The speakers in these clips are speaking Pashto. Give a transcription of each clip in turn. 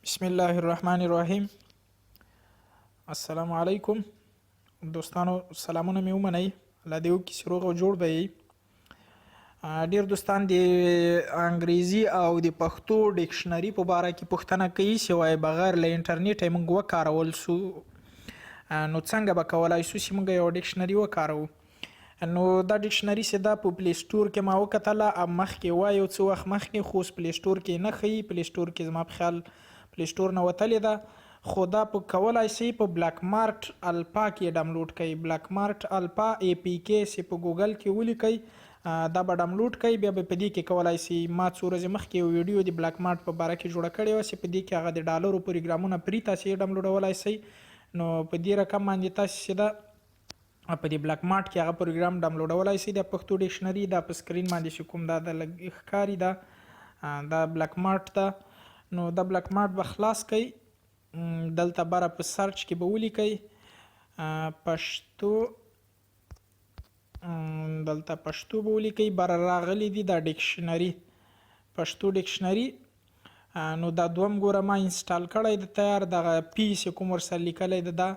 بسم الله الرحمن الرحیم. السلام علیکم دوستانو، سلامونه مې ومنئ. الله دې وکړي چې روغ او جوړ به یئ. ډیر دوستان د انګریزي او د پښتو ډکشنري په باره کې پوښتنه کوي چې وایي بغیر له انټرنیټه یې موږ وکارول سو، نو څنګه به کولای سو چې موږ یوه ډکشنري وکاروو؟ نو دا ډکشنري چې ده په پلی سټور کې ما وکتله، مخکې وه یو څه وخت مخکې، خو اوس پلی سټور کې نه ښیي. پلی سټور کې زما په خیال پلی سټور نه وتلې ده، خو دا په کولای سئ په بلاک مارټ الپا کې ډانلوډ کړئ. بلاک مارټ الپا ای پی کې سي په ګوګل کې ولیکئ، دا به ډانلوډ کړئ، بیا به په دې کې کولای سئ. ما څو ورځې مخکې یو ویډیو د بلاک مارټ په باره کې جوړه کړې وه چې په دې کې هغه د ډالرو پروګرامونه پري تاسې ډانلوډولای سئ. نو په دې رقم باندې تاسې چې ده په دې بلاک مارټ کې هغه پروګرام ډانلوډولای سئ. د پښتو ډکشنري دا په سکرین باندې چې کوم دا د لږ ښکاري، دا دا بلاک مارټ ده. نو دا بلاک مارټ به خلاص کړئ، دلته بره په سرچ کې به ولیکئ پښتو، دلته پښتو به ولیکئ. بره راغلي دي دا ډکشنري، پښتو ډکشنري. نو دا دوم ګوره ما انسټال کړی د تیار دغه پی چې کوم ورسره لیکلی ده، دا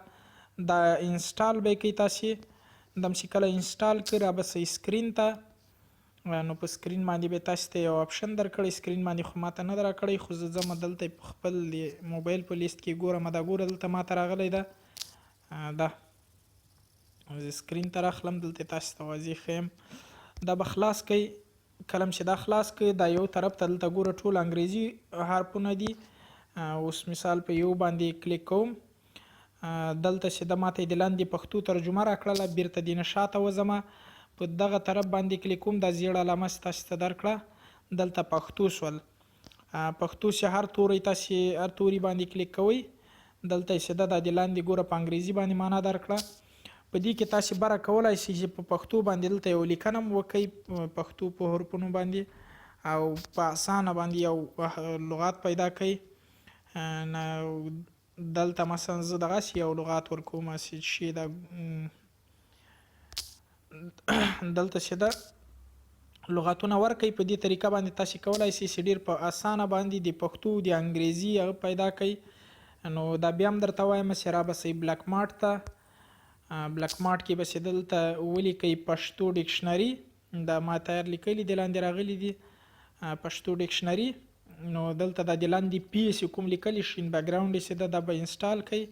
دا انسټال به کوي تاسې. دمسې کله انسټال کړئ را به سئ سکرین ته. نو په سکرین باندې به تاسې ته یو آپشن درکړی. سکرین باندې خو ماته نه ده راکړی، خو زه ځم دلته په خپل د موبایل په لیست کې ګورم. دا ګوره دلته ماته راغلی ده. دا زه سکرین ته راخلم، دلته تاسې ته واضح ښیم. دا به خلاص کړئ. کلم چې دا خلاص کړ، دا یو طرف ته دلته ګوره ټول انګریزي حرفونه دي. اوس مثال په یو باندې کلیک کوم، دلته چې د ماته د لاندې پښتو ترجمه راکړله. بیرته دینه شاته وځم، په دغه طرف باندې کلیک کوم، دا زیړه علامه چې تاسو ته درکړه دلته پښتو سول. پښتو چې هر توری تاسو هر توري باندې کلیک کوئ، دلته یې سیده دا د لاندې ګوره په انګریزي باندې معنا درکړه. په دې کې تاسې بره کولای شئ چې په پښتو باندې دلته یو لیکنه هم وکړئ پښتو په حرفونو باندې، او په اسانه باندې یو لغات پیدا کړئ. دلته مثلا زه دغسې یو لغات ورکوم چې شي دا دلته چې ده لغتونه ورکوي. په دې طریقه باندې تاسو کولای شئ چې ډیر په اسانه باندې د پښتو د انګریزي هغه پیدا کړئ. نو دا بیا هم درته وایم چې را به سئ بلاک مارټ ته. بلاک مارټ کې به چې دلته ولیکئ پښتو ډکشنري، دا ما تیار لیکلي دي، لاندې راغلي دي پښتو ډکشنري. نو دلته دا د لاندې پی چې کوم لیکلی شین بیکګراوند چې ده دا به انسټال کړئ.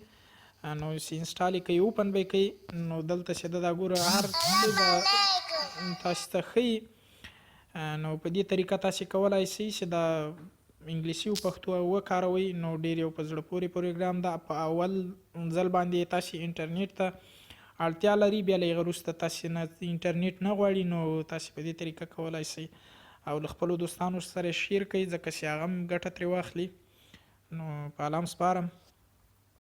نو چې انسټال یې کوي اوپن به یې کوي. نو دلته چې ده دا ګوره هر څه به تاسو ته ښیي. نو په دې طریقه تاسو کولای شئ چې دا انګلیسي او پښتو وکاروئ. نو ډیر یو په زړه پورې پروګرام ده. په اول ځل باندې تاسو انټرنیټ ته اړتیا لري، بیا له هغه وروسته تاسو نه انټرنیټ نه غواړي. نو تاسو په دې طریقه کولای شئ او له خپلو دوستانو سره شیر کړئ، ځکه چې هغه هم ګټه ترې واخلي. نو په علام سپارم.